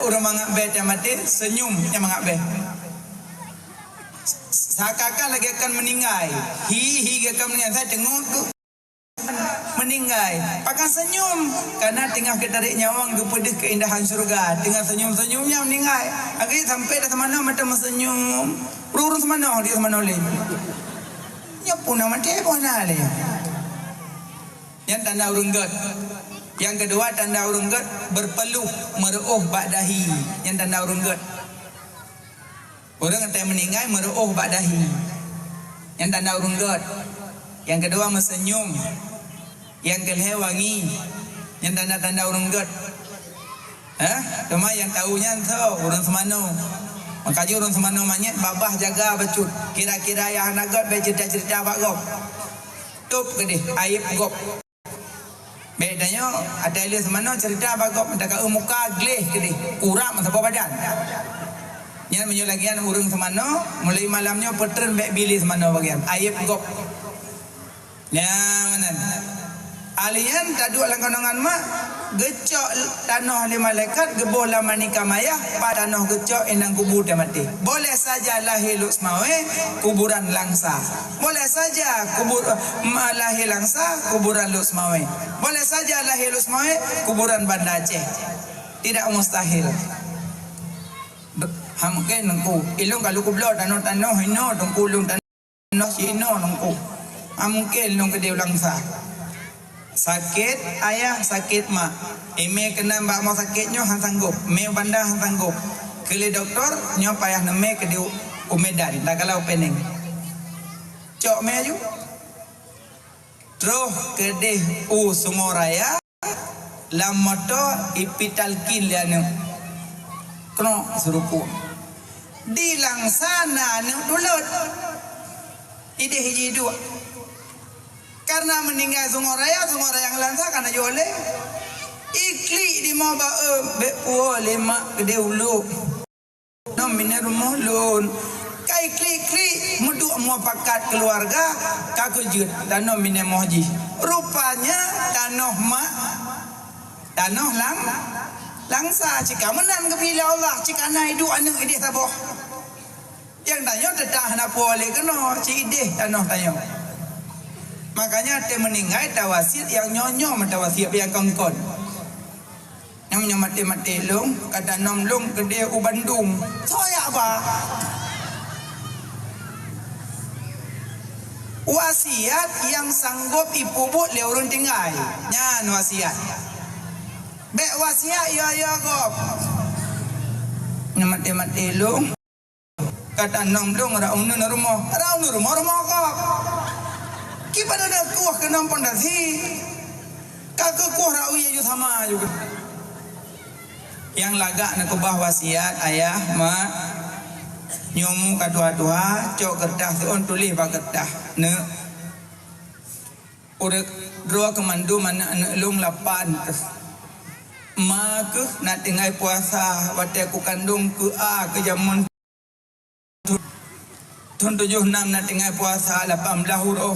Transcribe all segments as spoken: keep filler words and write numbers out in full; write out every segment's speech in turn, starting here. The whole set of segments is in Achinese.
Ureuëng mangat bèe teuh maté, senyum nyang mangat bèe. Seakan-akan lagèe akan meuninggai. Hi, hi, geuh akan meuninggai. Saya tengok tu. Meuninggai. Pakon senyum? Karena teungoh geutarek nyawöng geupeudeuh keuindahan syeuruga. Teungoh senyum-senyum nyan meuninggai. Akhé sampai dah seumanoe mata meuseunyum. Ureuëng seumanoe, di seumanoe lé. Nyoe pun na maté, pun na lé. Nyan tanda ureuëng gét. Nyang keudua tanda ureuëng gét, berpeluh, meureuôh bak dahi. Nyan tanda ureuëng gét. Ureuëng nyang meuninggai meureuôh bak dahi. Nyan tanda ureuëng gét. Nyang keudua meuseunyum. Nyang keulhèe wangi. Nyan tanda-tanda ureuëng gét. Hah? Teuma nyang tau nyan soe? Ureuëng seumanoe. Maka jih ureuëng seumanoe manyét babah jaga bacut. Kira-kira nyang hana gét bèk cerita-cerita bak gob. Tôb keudéh, aéb gob. Bèk tanyoe, ata lheueh seumanoe cerita bak gob, meutakeuh muka gleh keudéh. Kurap meusaboh badan. Nyan meunyoe lagèe nyan ureuëng seumanoe, mulai malam nyoe peutreun bèk bi lé seumanoe bagian. Aéb gob. Nyan meunan. Ahli nyan taduek lam kandungan mak, geucok tanoh lé malaikat, geuboh lam manikam ayah, pat tanoh geucok inong kubu teuh maté. Boleh saja lahé Lhokseumawe, kuburan Langsa. Boleh saja kubur, ma-, lahé Langsa, kuburan Lhokseumawe. Boleh saja lahé Lhokseumawe, kuburan Banda Aceh. Tidak mustahil. Be-, ha mungken Teungku. Ilôn ka lôn kubloe tanoh-tanoh inoe Teungku lôn tanoh. Noh si inoe Teungku. Ah, mungken lôn keudéh u Langsa. Sakét ayah, sakét mak. Imé keunan bak rumoh sakét nyoe han sanggop. Mé u Banda han sanggop. Keu lé dokto, nyoe payah neumé keudéh u Medan, takalon opening. Cok mé aju. Troh keudéh u Sungai Raya. Lam moto ipitalkin lé aneuk. Keunoe seurukuk. Di Langsa na aneuk tulot. Idéh jih duek. Karena meuninggai Sungai Raya, Sungai Raya ngon Langsa ka na jih lé. Iklik di mo ba, eh, bèk puwoe lé mak keudéh ulôk. Nom binéh rumoh lôn. Ka iklik-klik, meuduek mupakat keuluwarga, ka keujeuet tanoh binéh moh jih. Rupanya tanoh mak, tanoh Lang-, Langsa. Cit ka meunan geupilih Allah, cit ka na iduek aneuk idéh saboh. Nyang tanyoe teutap hana puwoe lé keunoe, cit idéh tanoh tanyoe. Makanya watèe meuninggai tawasiet nyang nyoe-nyoe meutawasiet nyang kon-kon. Nyang nyoe maté-maté lôn, ka tanom lôn keudéh u Bandung. Soe jak ba? Wasiat nyang sanggop ipeubuet lé ureueng tinggai. Nyan wasiat. Bèk wasiat yo-yo gob. Nyoe maté-maté lôn. Ka tanom lôn rot uneuen rumoh, rot uneuen rumoh, rumoh gob. Kiban na kueh keunoe pondasi. Ka keukueh rot uye ju sama juga. Nyang lagak neukeubah wasiat ayah, mak, nyoe mu ka tuha-tuha, cok keureutah siôn tuléh bak keureutah. Neuk, ureueng droe keu mandum aneuk-aneuk lôn lapan. Ma keuh na tinggai puasa watèe kukandong keu a keu jameun. Thôn tujoh nam na tinggai puasa lapan blaih uroe.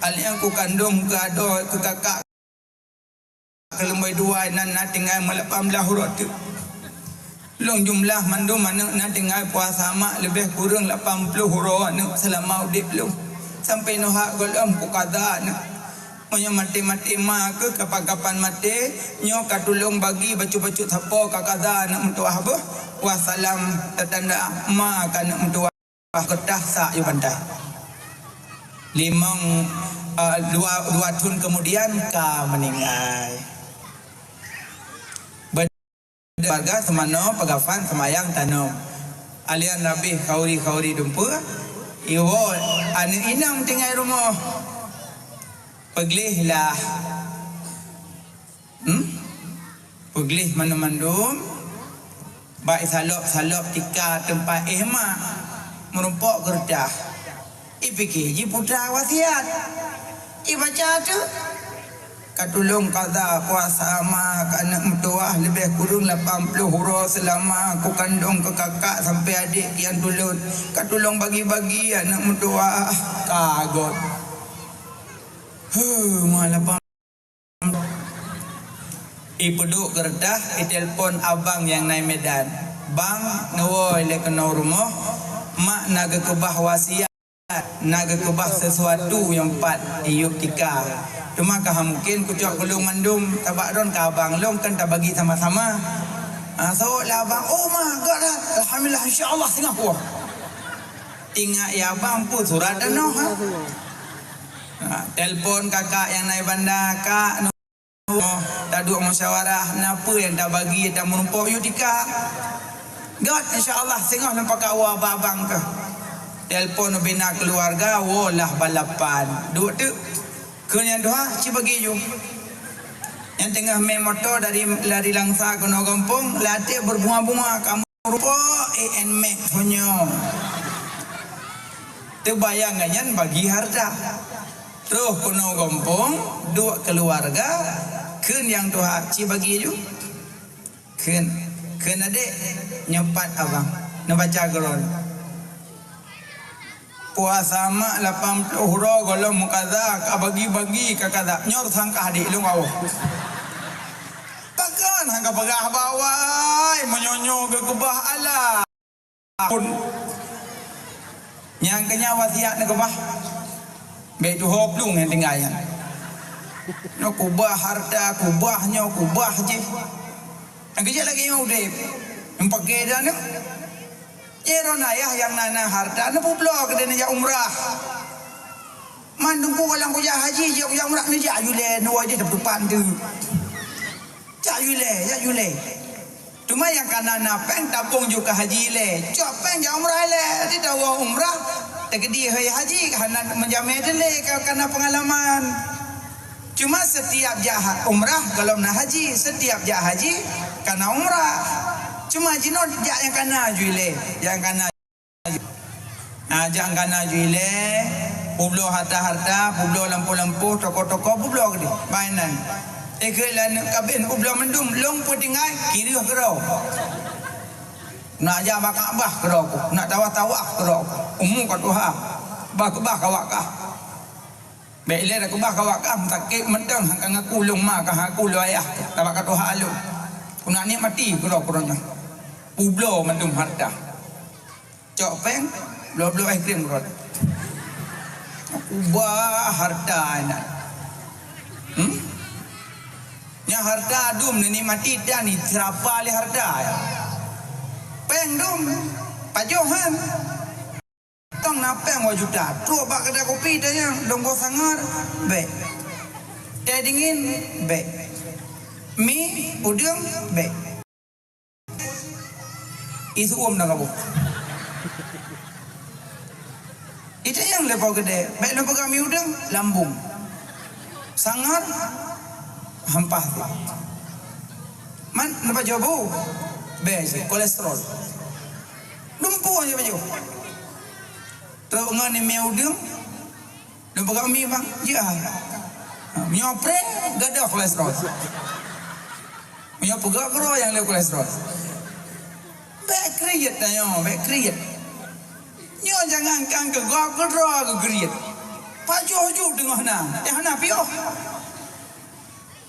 Alèh nyan kukandong keu adoe keu kakak keu leumboi dua nan na tinggai meulapan blaih uroe teuk. Lôn jumlah mandum aneuk na tinggai puasa mak leubeh kureueng lapan ploh uroe aneuk seulama udép lôn. Sampoe nyoe hak gohlom kukada aneuk. Meunyoe maté-maté ma keuh kapan-kapan maté, nyoe ka tulông bagi bacut-bacut sapo ka kada aneuk meutuwah beuh. Wassalam, teutanda ma ka aneuk meutuwah, keutah sak yue bantai. Limong, eh, dua, dua thôn keumudian ka meuninggai. Warga seumanoe peugafan seumayang tanom. Alian rabih khauri-khauri dumpeue, iwoe aneuk inong tinggai rumoh. Peugleh lah. Hmm? Peugleh mandum-mandum. Bak isalop-salop tika teumpat éh mak. Meurumpok keureutah. Ipike jiputa wasiat. Ibaca teuk. Ka tulông kada puasa ma keu aneuk meutuwah leubeh kureueng lapan ploh uroe seulama kukandong keu kakak sampoe adék nyang tulot. Ka tulông bagi-bagi aneuk meutuwah. Ka göt. Huh, ma lapan Ipeuduek keureutah, itelpon abang nyang na i Medan. "Bang, neuwoe lé keunoe rumoh, mak na geukeubah wasiat, na geukeubah sisuatu nyang pat iyueb tika. Teuma ka han mungken kucok keu lôn mandum, sabab droen ka abang lôn, kan tabagi sama-sama." Ah, sawot lé abang, "Oh, ma, göt that. Alhamdulillah, insya Allah singoh kuwoe." Ingat ya abang, peue surat tanoh, ha? Ha, telpon kakak nyang na i Banda, "Kak, nu-, taduek musyawarah, na peue nyang tabagi, tameurumpok yue tika." "Göt, insya Allah, singoh lôn pakat woe abang-abang keuh." Telpon ubena keuluwarga, woe lah balapan. Duek teuk. Kheun nyang tuha, "Ci bagi ju." Nyang teungoh mé moto dari, dari Langsa keunoe gampông, lam até beubunga-bunga, ka meurumpok, eh, Nmax tanyoe. Teubayang nyan bagi harta. Troh keunoe gampông, duek keuluwarga, kheun nyang tuha, "Ci bagi ju." Kheun, kheun adék, nyoe pat abang, neubaca keu droen. Puasa mak lapan ploh uroe gohlom meukaza, ka bagi-bagi ka kaza. Nyoe teusangka adék lôn awai. Pakon han ka peugah bak awai, meunyoe nyoe geukeubah Allah. Pun. Nyang keu nyan wasiat neukeubah. Bèk tuho plueng nyang tinggai nyan. Nyoe keubah harta, keubah nyoe, keubah jéh. Nyang keujeuet lagèe nyoe udép. Nyang paké dah nyoe. Jih droen ayah nyang na, na harta, neupeubloe keudéh neujak umrah. Man teungku, gohlom kujak haji, jih kujak umrah, neujak ju lé, neuwoe jih teupeuteupat teuk. Jak ju lé, jak ju lé. Teuma nyang ka na, na péng tabong ju keu haji lé. Cok péng jak umrah lé. Di tawoe umrah, teukeudi hai haji, hana meujamé teulé ka, ka na peungalaman. Cuma setiap jak ha-, umrah gohlom na haji, setiap jak haji ka na umrah. Cuma jinoe jak nyang ka na ju ilée, nyang ka na. Ah, jak nyang ka na ju ilée, peubloe harta-harta, peubloe lampôh-lampôh, toko-toko, peubloe keudéh. Bak inan. Eh, keu lôn kabén peubloe mandum, lôn peutinggai, kireueh keudroe. Nak jak bak Ka'bah keudroe ku, nak tawaf-tawaf keudroe ku. Umu ka tuha, bah keubah ka wak kah. Bèk ilée takeubah ka wak kah, sakét mantong, han ka ngaku lôn ma, ka ngaku lôn ayah, tabak ka tuha lôn. Keuneuk nikmati keudroe-keudroe nyan. Peubloe mandum harta. Cok péng, bloe-bloe es krim keudroe. Ubah harta nyan. Hmm? Nyan harta dum neunikmati dan diseurapa lé harta. Péng dum, pajoh han. Tong na péng dua juta, trok bak keudai kopi tanyong, dong boh sangar, bèk. Teh dingin, bèk. Mi, udeueng, bèk. Isuem na kaboh. Itanyong lé po geude, bèk lôn peugah mi udeueng, lambung. Sangar, hampah. Man, neupajoh bu? Bèk, kolesterol. Lumpuh aja baju. Trok ngon mi udeueng. Lôn peugah mi bang, ya. Ha, meunyoe pré, gadôh kolesterol. Meunyoe peugah keudroe nyang lé kolesterol. Bèk kriet tanyoe, bèk kriet. Nyoe jangankan keu gob, keudroe geugriet. Pajoh ju teungoh na, nyang hana piôh.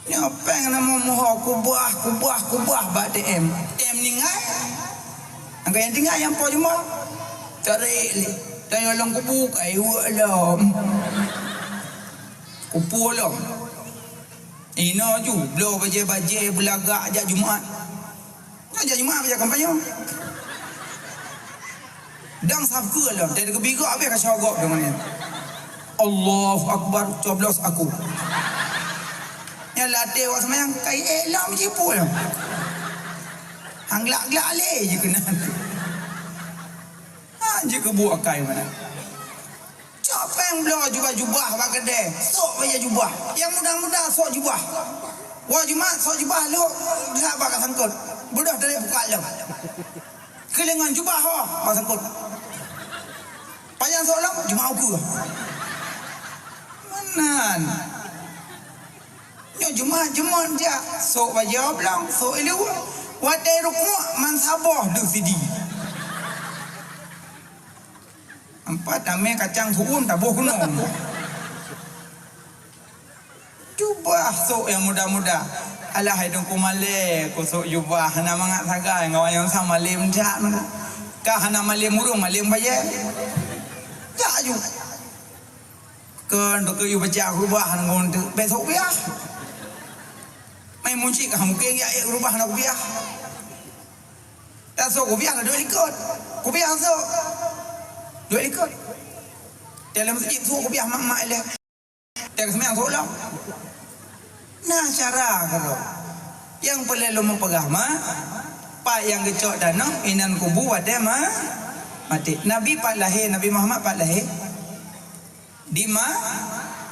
Nyoe péng na muho kubah, kubah, kubah bak A T M. A T M ninggai. Angka nyang tinggai nyang po jumah. Tarék lé. Tanyong lam kubu, kayuek lom. Kupu lom. Inoe ju, bloe bajèe-bajèe beulagak jak Jumat. Nyoe jak Jumat, jak kampanye. Dang saf keue lom, dari keubiga habéh ka syok gob deungon nyan. Allahu Akbar, coblos aku. Nyan lateh awak seumayang, kai ék lom jipu lom. Hang glak-glak lé jikeunan. Ha, jikeubu akai meunan. Cok péng bloe jubah-jubah bak keudè, sôk bajèe jubah. Nyang muda-muda sôk jubah. Woe Jumat sôk jubah lhok, lhak bak ka sangkot. Beudôh dari buka lom. Keulengan jubah ho, bak sangkot. Pajan sôk lom, Jumat ukeue. Meunan. Nyoe Jumat, Jumat jak, sôk bajèe oblong, sôk ilu. Watèe rukuk, man saboh deuh sidi. Ampat tamé kacang su'um taboh keunoe. Cuba Ah, sôk nyang muda-muda. Alah, hai Teungku, malèe ku sôk jubah, hana mangat sagai ngon awak nyang sa malèe meuntak nyoe. Ka hana malèe murông, malèe pajèe. Jak aju. Keu, keu yue baca khutbah ngon teuk, bèk sôk kupiah. Mai meucit ka mungken jak ék khutbah na kupiah. Tasôk kupiah na duek likot. Kupiah sôk. Duek likot. Dalam meuseujid sôk kupiah mak-mak ilèe. Teuka seumayang sôk lom. Na cara keudroe. Nyang peureulèe lôn peugah, mak, pat nyang geucok tanoh, inan kubu watèe ma-, maté. Nabi pat lahé, Nabi Muhammad pat lahé di Ma-,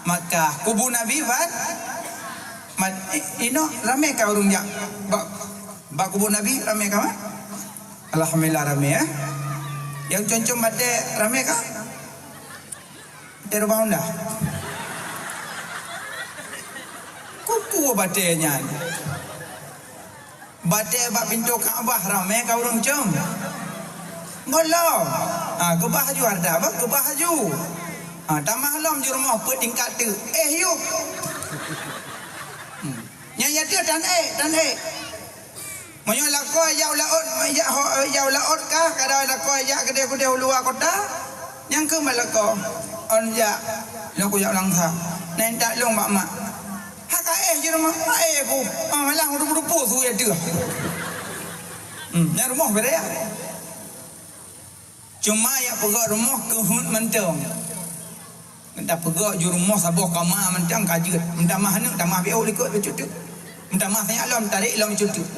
Makkah. Kubu Nabi pat, mat-, i-, inoe ramé ka ureueng jak bak, bak kubu Nabi, ramé ka, mak? Alhamdulillah, ramé, eh. Nyang com-com batèe ramé ka? Di rubah honda. Kuku batèe nyan. Batèe bak pintoe Ka'bah ramé ka ureueng com. Gohlom. Ha, keubah aju hareuta, bah, keubah aju. Ha, tamah lom ju rumoh peuet tingkat teuk. Eh, yôh. Hmm. Nyan ya teuh tan ék, tan ék. Meunyoe lakoe jak u laôt, jak ho-, jak u laôt kah, kadang lakoe jak keudeh-keudeh u luwa kota, nyang keuh meulakoe. Ôn jak, lôn kujak u Langsa. Nyan tak lôn bak mak. Haka éh jih rumoh, haka éh ku. Ah, malah rupo-rupo su ya teuh. Hmm, nyan rumoh beda ya. Cuma jak peugöt rumoh keuheuet mantong. Meutamah peugöt ju rumoh saboh kama mantong ka jeuet. Meutamah aneuk, tamah biôh likot beucutuk. Meutamah sanyak lom, tarék lom cutuk.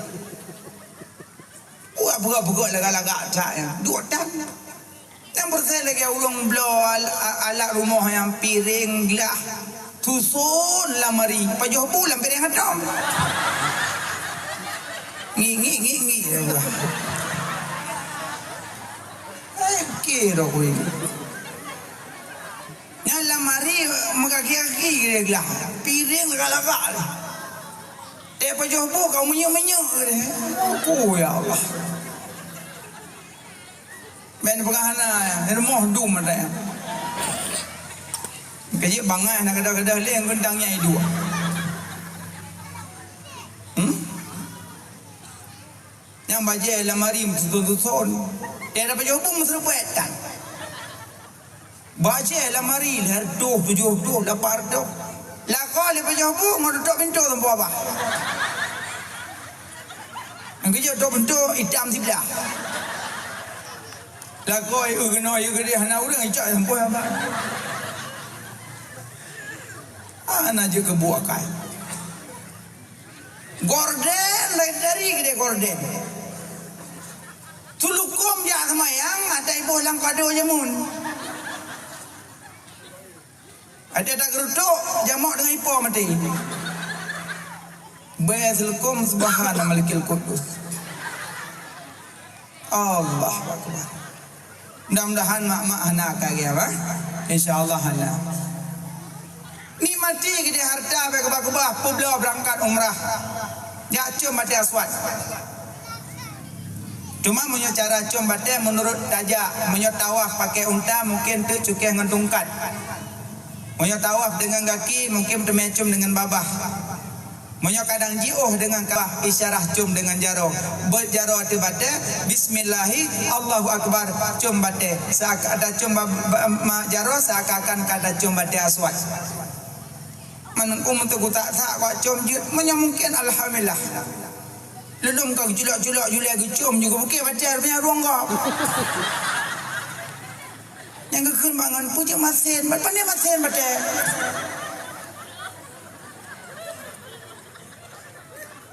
Buat peugöt-peugöt lagak-lagak that nyan. Duek tan. Nyang beureuséh lagèe ureueng bloe al-, a-, alat rumoh nyan, piréng, glah, tuson, lamari, pajoh bu lam piréng atong. Ngi, ngi, ngi, ngi. Eh, kira kuwi. Nyan lamari meugaki-gaki glah, piréng lagak-lagak lé. Teuh pajoh bu ka meunyeuk-meunyeuk lé. Aku, ya Allah. Bèk peugah hana, rumoh dum ada. Kajik bangai na gadoh-gadoh lé, geutang nyang iduek. Hmm? Nyang bajèe lamari meususon-suson. Dia dapat jaweueb meuseureubat tan. Bajèe lamari lhèe reutôh, tujoh reutôh, lapan reutôh. Lakoe lé pajoh bu ngon tutup pintoe sampoe babah. Nyang keujeuet tutup pintoe itam siblah. Lakoe eu keunoe eu keudeh hana ureueng icok sampoe babah. Hana jeuet keu bu akai. Gorden, dari, dari geude gorden. Teulukôm jak seumayang, ata iboh lam kado jameun. Ata tak geurutok, jamok deungon ipo maté. Bèe seulukôm, Subhana Malikil Qudus. Allahu Akbar. Mudah-mudahan mak-mak hana ka lagèe apa? Insya Allah hana. Nikmati geude harta bèk keubah-keubah, peubloe beurangkat umrah. Jak com batèe aswad. Cuma meunyoe cara com batèe meunurot tajak, meunyoe tawaf pakai unta mungken teuk cukéh ngon tungkat. Meunyoe tawaf deungon gaki mungken teumé com deungon babah. Meunyoe kadang jiôh deungon Ka'bah, isyarah com deungon jaroe. Beuet jaroe ateueh batèe, bismillahi, Allahu Akbar, com batèe. Seaka-, ata com ba-, ba-, ma-, jaroe seakan-akan ka ata com batèe aswad. Meunurot ku meututak-tak kok com jeuet, meunyoe mungken alhamdulillah. Lulom ka geuculok-culok julai geucom juga bukét batèe rupanya ruang gob. Nyang geukheun bangon, "Peue jeuet masen, pat pandai masen batèe."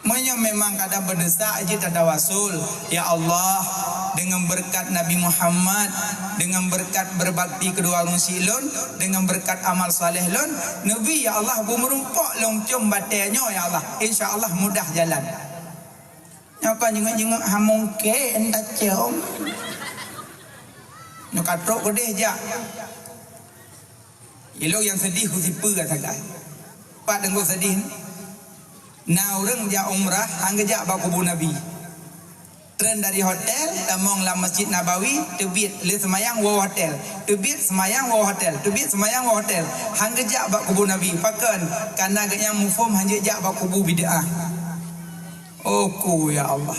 Meunyoe memang kadang beudesya jih tatawasul, "Ya Allah, deungon beureukat Nabi Muhammad, deungon beureukat beubakti keudua ureueng syik lôn, deungon beureukat amal saleh lôn, neubi, ya Allah, beumeurumpok lôn com batèe nyoe, ya Allah. Insya Allah mudah jalan." Nyoe ka jingeuek-jingeuek hamong kèe enta com. Nyoe ka trok keudeh jak. Ilong nyang seudeh ku sipeue sagai. Pat teungku seudeh. Na ureueng jak umrah, han geujak bak kubu Nabi. Ureueng dari hotel tamong lam Masjid Nabawi, teubiet lé seumayang woe hotel, teubiet seumayang woe hotel, teubiet seumayang woe hotel. Han geujak bak kubu Nabi. Pakon? Kareuna geuhnyan muphom han jeuet jak bak kubu bid'ah. Oh ku ya Allah.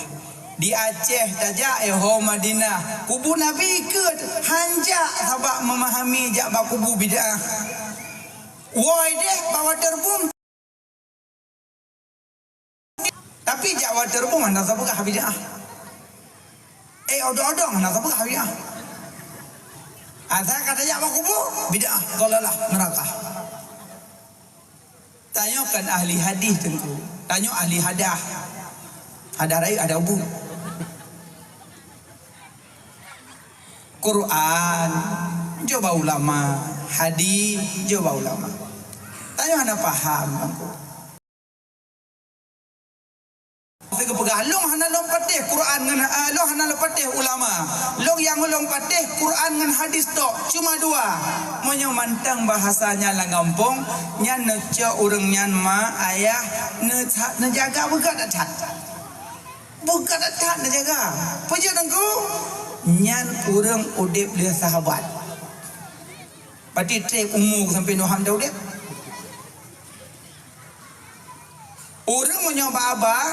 Di Aceh tajak, eh, ho Madinah. Kubu Nabi keu han jak sabab memahami jak bak kubu bid'ah. Woe deh bak Waterboom. Tapi jak Waterboom hana sapeugah bid'ah. Eh, odong-odong hana sapeugah bid'ah. Asai ka tajak bak kubu, bid'ah, dhalalah, neuraka. Tanyoe kan ahli hadis, Teungku. Tanyoe ahli hadah. Hadah rayeuk, hadah ubeut. Quran, jok bak ulama. Hadis, jok bak ulama. Tanyoe hana paham, Teungku. Lagèe geupeugah, lôn hana lôn patéh Quran ngon, eh, lôn hana lôn patéh ulama. Lôn nyang lôn patéh Quran ngon hadis tok, cuma dua. Meunyoe mantong bahasa nyan lam gampông, nyan neucok ureueng nyan ma ayah, neu-, neujaga beugöt that. Beugöt that neujaga. Peue jeuet Teungku? Nyan ureueng udép lheueh sahabat. Berarti trép umu sampoe nyoe han udép. Ureueng meunyoe bak babah,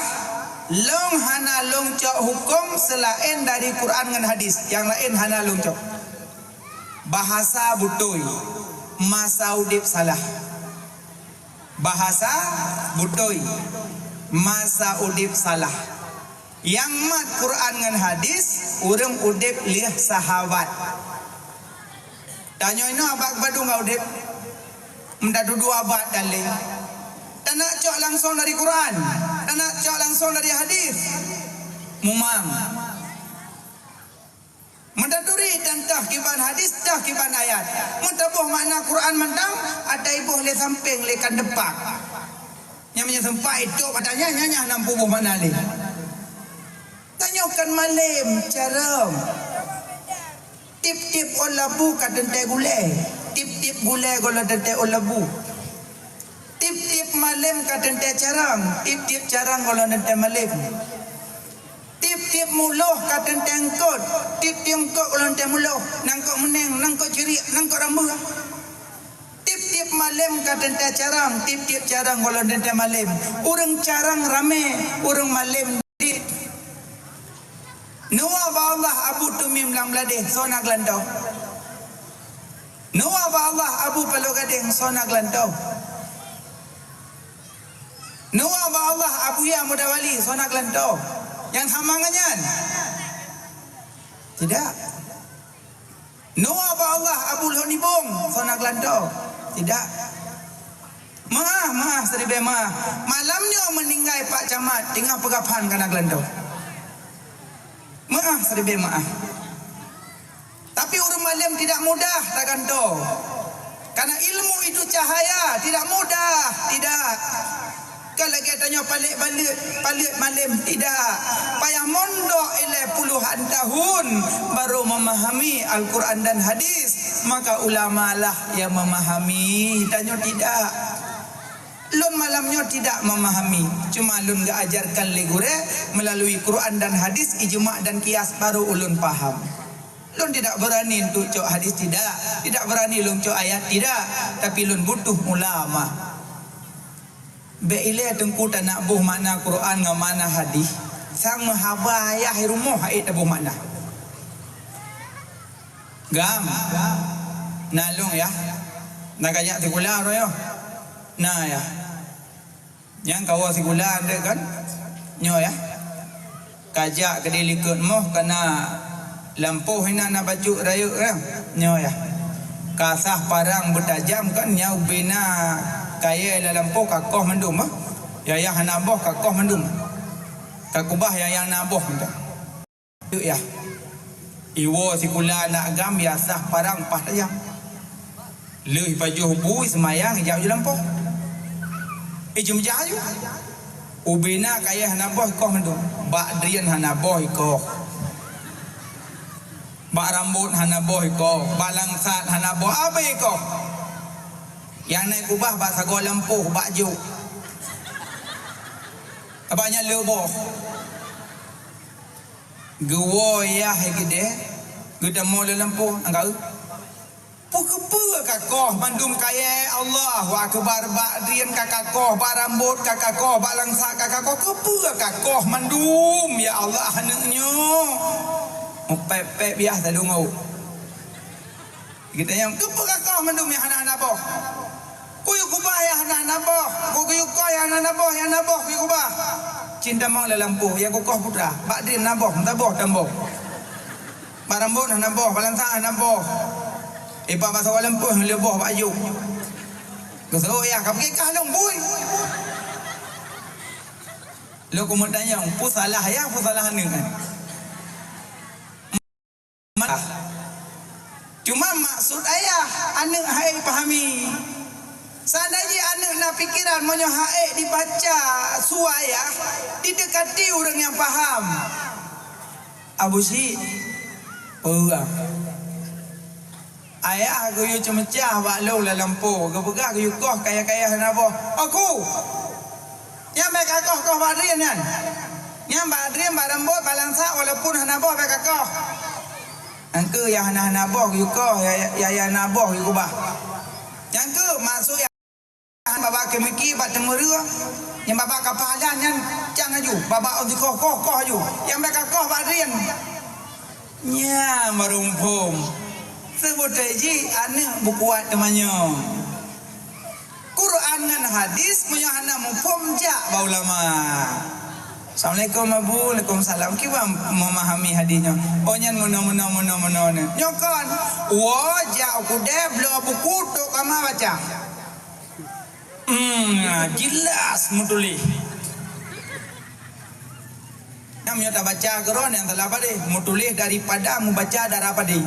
lôn hana lôn cok huköm seulaén dari Quran ngon hadis, nyang laén hana lôn cok. Bahasa beutôi, masa udép salah. Bahasa beutôi, masa udép salah. Nyang mat Quran ngon hadis, ureueng udép lheueh sahabat. Tanyoe inoe abad padum ka udép. Meutateupeue abad dan lé. Tanak cok langsong dari Quran, tanak cok langsong dari hadis. Mumang. Meutaturi tantah kiban hadis, tah kiban ayat. Meutaboh makna Quran mantong, ata iboh lé sampéng lé kan depak. Nyang meunyoe sempat itu katanya, nyanya enam puluh makna lé. Tanyoe kan malém, carông. Tiep-tiep ôn labu ka teuntèe gulèe, tiep-tiep gulèe gohlom teuntèe ôn labu. Tiep-tiep malém ka teuntèe carông, tiep-tiep carông gohlom teuntèe malém. Tiep-tiep muloh ka teuntèe eungkôt, tiep-tiep eungkôt gohlom teuntèe muloh, nangkôt meuneng, nangkôt ciriek, nangkôt rambuek. Tiep-tiep malém ka teuntèe carông, tiep-tiep carông gohlom teuntèe malém. Ureueng carông ramé, ureueng malém dit. Neuwoe bak Allah Abu Tumim lam Bladeh, soe na geulantoe? Neuwoe bak Allah Abu Paloh Gadeng, soe na geulantoe? Neuwoe bak Allah Abuya Muda Wali, soe na geulantoe? Nyang sama ngon nyan? Tidak. Neuwoe bak Allah Abu Lhôn Nibong, soe na geulantoe? Tidak. Meu'ah, meu'ah, siribèe meu'ah. Malam nyoe meuninggai Pak Camat, teungoh peugah phan ka na geulantoe. Meu'ah, siribèe meu'ah. Tapi ureueng malém tidak mudah tagantoe. Karena ilmu itu cahaya, tidak mudah, tidak. Kon lagèe tanyoe palek baleuet, paleuet malém, tidak. Payah mondok ilèe puluhan tahun baru memahami Al-Quran dan hadis, maka ulama lah yang memahami, tanyoe tidak. Lôn malam nyoe tidak memahami, cuma lôn geuajarkan lé gurèe melalui Quran dan hadis, ijma dan kias baru ulôn paham. Lôn tidak berani untuk cok hadis, tidak, tidak berani lôn cok ayat, tidak, tapi lôn butuh ulama. Bèk ilèe Teungku tanak boh makna Quran ngon makna hadis, sang meuhaba ayah i rumoh hana taboh makna. Gam, na lôn yah, na kajak sikula roh nyoe. Na yah. Nyang kawoe sikula deuek kan? Nyoe yah. Kajak keudéh likot moh kana lampôh inan na bacut rayeuk nyoe yah. Kasah parang beutajam kan nyoe bina kayèe lam lampôh ka koh mandum ah. Yayah hana boh ka koh mandum. Ka kubah yayah na boh mantong. Teuk yah. Iwoe sikula aneuk agam yasah parang paih tajam. Lheueh pajoh bu seumayang ijak u lampôh. Ijum jah aju. Ubena kayèe hana boh ikoh mandum. Bak drien hana boh ikoh. Bak rambot hana boh ikoh. Bak langsat hana boh. Abéh ikoh. Nyang na kubah bak sagoe lampôh bak jok. Abah nyan le boh. Geuwoe yah hai keudeh, geutamong lam lampôh, angka eu. Peu keupeue kakoh mandum kayèe? Allahu Akbar, bak drien ka kakoh, bak rambôt ka kakoh, bak langsak ka kakoh. Keupeue kakoh mandum, ya Allah, aneuk nyoe? Meupèp-pèp yah tadong ôk. Geutanyong, "Keupeue kakoh mandum nyang hana-hana boh? Kuyue kubah nyang hana-hana boh, kuyue koh nyang hana-hana boh, nyang na boh kuyue kubah." Cit tamong lam lampôh, nyang kukoh putra, bak drien na boh, meusaboh tamong. Bak rambôt hana boh, bak langsak hana boh. Ipak bak saboh lampôh lheueh boh bak jôk. Geuseuôt yah, ka pike kah lôn bui. Lôn keumeutanyong, peue salah yah, peue salah aneuk nyan? Cuma maksud ayah, aneuk hai pahami. Seandai jih aneuk na pikeran, meunyoe hai dibaca su ayah, didekati ureueng nyang paham. Abu Syik, peue? Ayah geuyue ceumeucah bak lôn lam lampôh, geupeugah geuyue koh kayèe-kayèe hana boh. Aku! Nyan bèk kakoh-koh bak drien nyan. Nyan bak drien, bak rambôt, bak langsak, walaupun hana boh bèk kakoh. Nyang keuh nyang hana-hana boh geuyue koh, ya, ya, ya, na boh geuyue kubah. Nyang keuh maksud nyang babah keumiki bak teumeureue, nyang babah kapalan nyan cang laju, babah ôn sikoh koh-koh laju. Nyang bèk kakoh bak drien. Nyan barô muphom. Seubeutôi jih aneuk beukuat teumanyong. Quran ngon hadis meunyoe hana muphom, jak bak ulama. "Assalamualaikum, Abu." "Waalaikumsalam." "Kiban memahami hadis nyoe?" "Oh, nyan meunoe, meunoe, meunoe, meunoe nyoe." Nyoe kon, woe jak u keudè, bloe buku, trôk kama baca. Hmm, jeulaih meutuléh. Nyang meunyoe tabaca keudroe nyang salah padé, meutuléh daripada meubaca darah padé.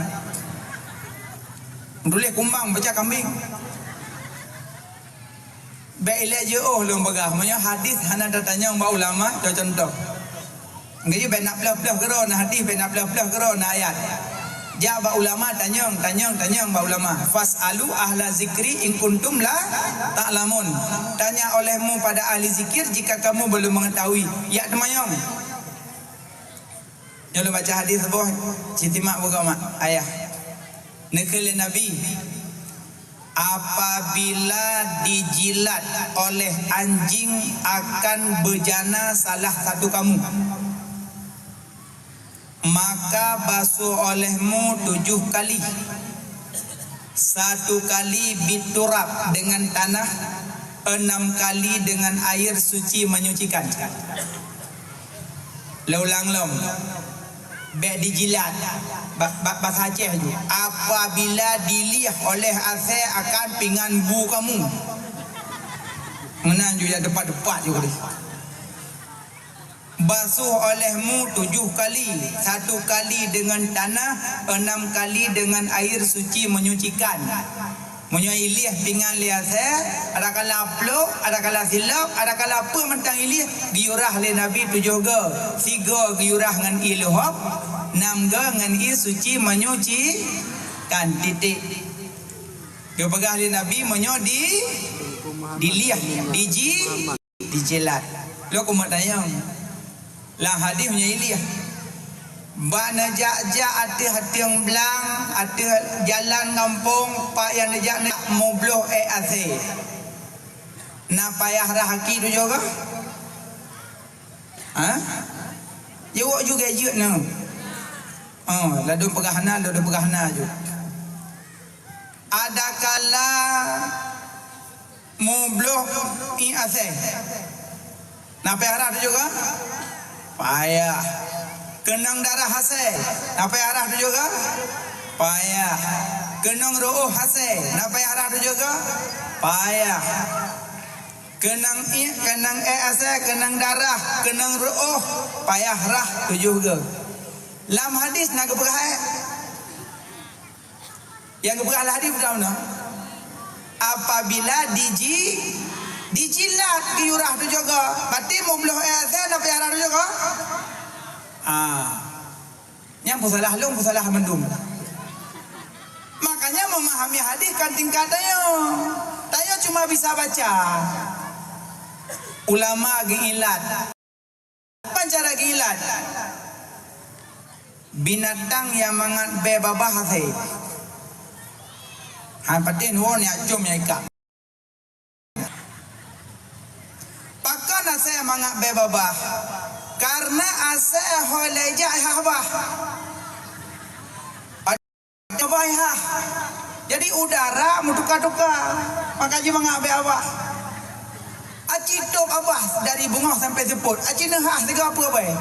Meutuléh kumbang, baca kambing. Bèk ilèe jiôh lôn peugah, meunyoe hadis hana tatanyong bak ulama, co-, contoh. Geuyue bèk na plôh-plôh keudroe na hadis, bèk na plôh-plôh keudroe na ayat. Jak bak ulama tanyong, tanyong, tanyong bak ulama. "Fas'alu ahla zikri in kuntum la ta'lamun." Tanya olehmu pada ahli zikir jika kamu belum mengetahui. Jak teumanyong. Nyoe lôn baca hadis saboh, cit simak buka mak ayah. Neukheun lé Nabi, "Apabila dijilat oleh anjing akan bejana salah satu kamu, maka basuh olehmu tujuh kali. Satu kali biturab, dengan tanah, enam kali dengan air suci menyucikan." Lôn ulang lom. Bèk dijilat. Ba-, ba-, basa Aceh ju. Apabila dilieh oleh asèe akan pingan bu kamu. Meunan ju, ya, tepat-tepat ju tadi. Basuh olehmu tujuh kali, satu kali dengan tanah, enam kali dengan air suci menyucikan. Meunyoe ilieh pingan lé asèe, adakala plôk, adakala silop, adakala peue mantong ilieh, geuyurah lé Nabi tujoh goe. Sigoe geuyurah ngon ié leuhob, nam goe ngon ié suci menyucikan. Titik. Geupeugah lé Nabi, meunyoe di, dilieh, diji-, dijilat. Lôn keumeutanyong, lam hadis nyoe ilieh, bak neujak-jak ateueh ateueng blang, ateueh jalan gampông, pat nyang neujak, neujak mubloh ék asèe. Na payah rhah aki tujoh goe? Ha? Jaweueb ju, gadget na. Oh, ladôm peugah na, ladôm peugah na ju. Adakala mubloh ié asèe, na payah rhah tujoh goe? Payah. Keunong darah asèe, na payah rhah tujoh goe? Payah. Keunong reuôh asèe, na payah rhah tujoh goe? Payah. Keunong ié, keunong ék asèe, keunong darah, keunong reuôh, payah rhah tujoh goe. Lam hadis na geupeugah ék. Nyang geupeugah lam hadis peue na? Apabila diji-, dijilat geuyurah tujoh goe, berarti mubloh ék asèe na payah rhah tujoh goe? Ah. Nyan peusalah lôn, peusalah mandum. Makanya memahami hadis kan tingkat tanyoe. Tanyoe cuma bisa baca. Ulama geuilat. Ban cara geuilat? Binatang nyang mangat bèe babah asèe. Han patéh nuwoe nyak com nyak ikak. Pakon asèe mangat bèe babah? Karena asèe hôi lé jak i hah babah. Babah i hah. Jadi udara meutuka-tuka. Maka jimangat bèe babah. Aci tôp babah dari beungoh sampoe seupôt. Aci neuhah sigoe peue bèe.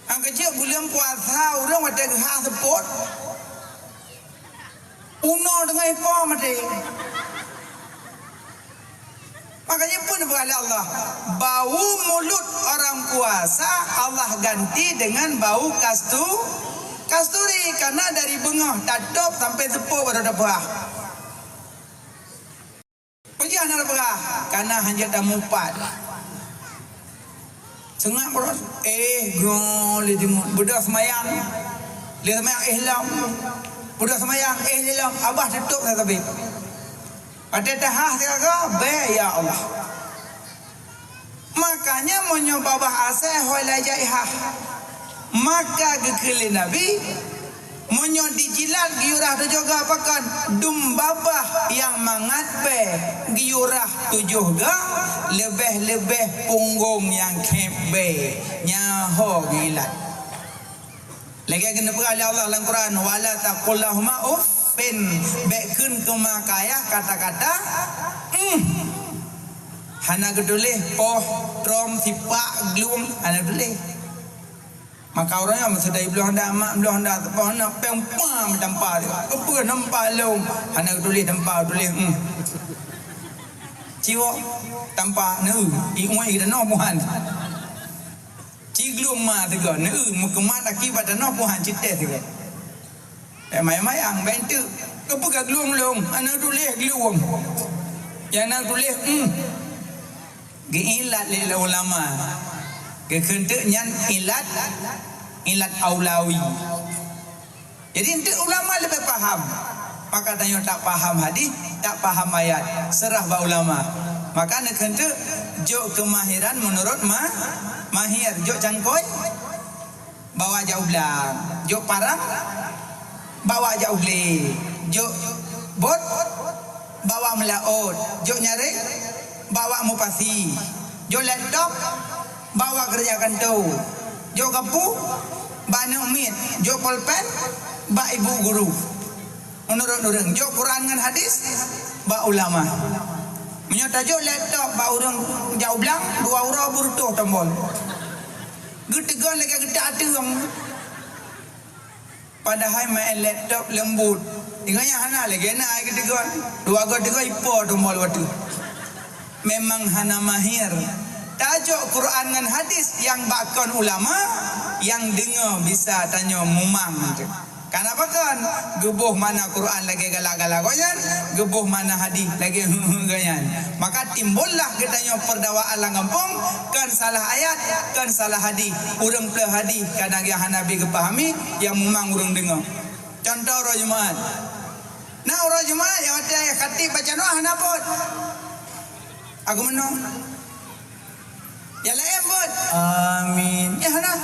Nyang keujeuet buleuen puasa ureueng watèe geuhah seupôt, unoe teungoh ipo maté. Makanya pun peugah lé Allah, bau mulut orang puasa Allah ganti dengan bau kastu-, kasturi, karena dari beungoh tatôp sampoe seupôt baru tapeugah. Peue jih hana tapeugah? Kana hanjeuet tamupat. Seungab beurot, eh, groe lé deungon. Beudôh seumayang. Lé seumayang, eh, lom. Beudôh seumayang, eh, lé lom. Babah teutôp sabe. Watèe tahah siaga, bèe, ya Allah. Makanya meunyoe babah asèe hôi lé jak i hah. Maka geukheun lé Nabi, meunyoe dijilat geuyue rhah tujoh ga pakon, dum babah nyang mangat bèe geuyue rhah tujoh ga, leubeh-leubeh punggong nyang khép bèe nyan ho geuilat. Lagèe geuneuk peugah lé Allah lam Quran, "Wala taqul lahuma uffin," bèk kheun keu ma keu ayah kata-kata, "Uhm." Hana geutuléh poh, trom, sipak, glung, hana geutuléh. Maka ureueng nyan meusidai bloh ndak, mak bloh ndak, poh na péng pah meutampa dia. Keupeue nampa lôn? Hana geutuléh tampa, tuléh, uhm. Ciwok tampa, neu, i ueh i tanoh buhan. Ci glung ma sigoe, neu, meukeumat aki bak tanoh buhan, ci teh sigoe. Eh, mayang-mayang, bèk teuk. Keupeue ka glung-glung? Hana tuléh glung. Nyang na tuléh, hmm. Geuilat lé ulama. Geukheun teuk nyan ilat, ilat aulawi. Jadi, enteuk ulama leubeh paham. Maka tanyoe tak paham hadis, tak paham ayat, seurah bak ulama. Maka neukheun teuk jok keumahiran meunurot ma-, mahir, jok cangkôi, bawa jak u blang, jok parang, bawa jak u glé, jok bot, bawa meulaôt, jok nyareng, bawa mupasi, jok laptop, bawa keureuja kantô, jok gapu, bak aneuk miet, jok polpen, bak ibu guru. Meunurot ureueng, jok Quran ngon hadis bak ulama. Meunyoe tajok laptop bak ureueng jak u blang, dua uroe beureutôh tombol. Geuteugon lagèe geutak ateueng. Padahai maén laptop leumbot. Ingat nyan hana lagèe na ai geuteugon. Dua goe teugon ipo tombol watèe. Memang hana mahir. Tajok Quran ngon hadis nyang bak kon ulama, nyang deungoe bisa tanyoe mumang. Kana pakon? Geuboh makna Quran lagèe galak-galak gobnyan, geuboh makna hadis lagèe heueh-heueh gobnyan. Maka timbullah geutanyoe peurdawaan lam gampông, kon salah ayat, kon salah hadis. Ureueng plôh hadis kadang nyang hana bit geupahami, nyang mumang ureueng deungoe. Cuntoh uroe Jumat. Na uroe Jumat nyang watèe khatib baca doa hana bot. Aku meunoe. Nyang laén bot. Amin. Nyang hana.